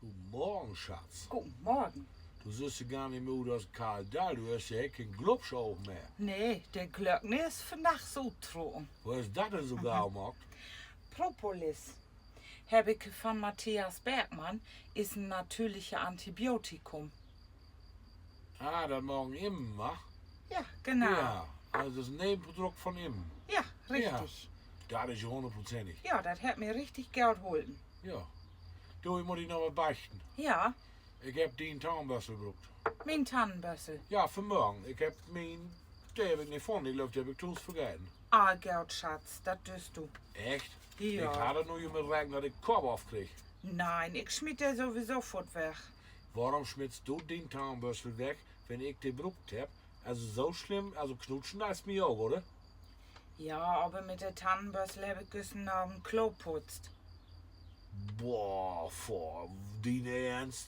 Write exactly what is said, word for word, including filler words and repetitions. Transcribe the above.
Goden Morgen, Schatz. Goden Morgen. Du sühst ja gor nich mehr ut as Karl Dall, du hest ja keen Glubschoog mehr. Nee, de Glöckner is vannachts uttrucken. Wo is dat denn so gau maakt? Propolis. Hebb ik van Matthias Bergmann, is en natürliche Antibiotikum. Ah, dat maakt Immen, wa? Ja, genau. Ja, also dat is en Nevenprodukt van Immen. Ja, richtig. Dat is ja hunnertprozentig. Ja, dat hett mi richtig goot holpen. Ja. Du, ik mutt di noch wat beichten. Ja. Ik hebb dien Tahnbössel bruukt. Mien Tannenbössel? Ja, vanmorgen. Ik hebb mien, de hebb ik nich funnen. Ik glööv, de hebb ik to Huus vergeten. Ah, goot, Schatz, dat düürst du. Echt? Ja. Ik harr dor nu mit rekent, dat ik Kopp ofkrieg. Nee, ik smiet de sowieso foort weg. Worum smittst du dien Tahnbössel weg, wenn ik de bruukt hebb? Also so slimm, also knutschen deist mi ok, oder? Ja, aver mit de Tannenbössel hebb ik güstern Avend Klo putzt. Boah, dien Eernst?